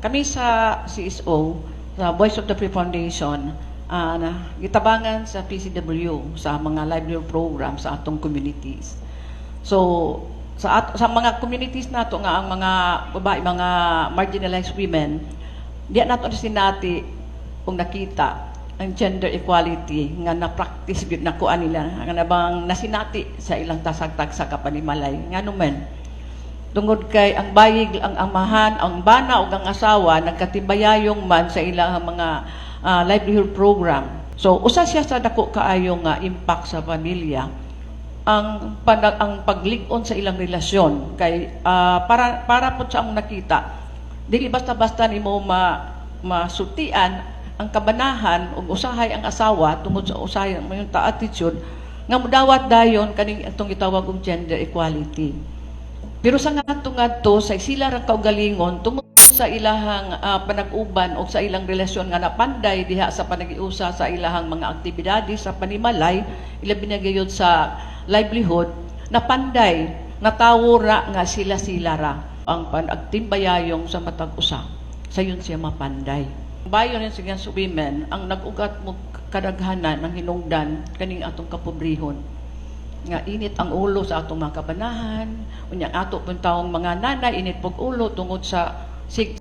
Kami sa CSO, sa Voice of the Free Foundation, na gitabangan sa PCW sa mga livelihood program sa atong communities. So sa mga communities nato nga ang mga babae, mga marginalized women, diya nato sinati kung nakita ang gender equality nga na-practice gyud na kuan nila nga nabang nasinati sa ilang tasag-tagsa ka panimalay. Ngano man? Tungod kay ang bayig, ang amahan, ang bana ug ang asawa nagkatimbayayong man sa ilang mga livelihood program. So usa siya sa dako kaayo nga impact sa pamilya ang paglig-on sa ilang relasyon kay para para pud sa among nakita, dili basta-basta nimo masultian ang kabanahan ug usahay ang asawa tungod sa usahay ang mayong ta attitude nga mudawat dayon kaning atong gitawag og gender equality. Pero sa ngadto ngadto sa sila ra kaugalingon, tungod sa ilahang panag-uban o sa ilang relasyon nga napanday diha sa panagiusa sa ilahang mga aktibidades sa panimalay, ilabi na gayud sa livelihood, napanday, natawo ra nga sila-sila ra ang panagtimbayayong sa matag usa, sayon siya mapanday. Violence against women ang nag-ugat mo kadaghanan ng hinungdan kaning atong kapobrehon nga init ang ulo sa atong mga kabanahan. Unya ato pong taong mga nanay, init pog ulo tungod sa sig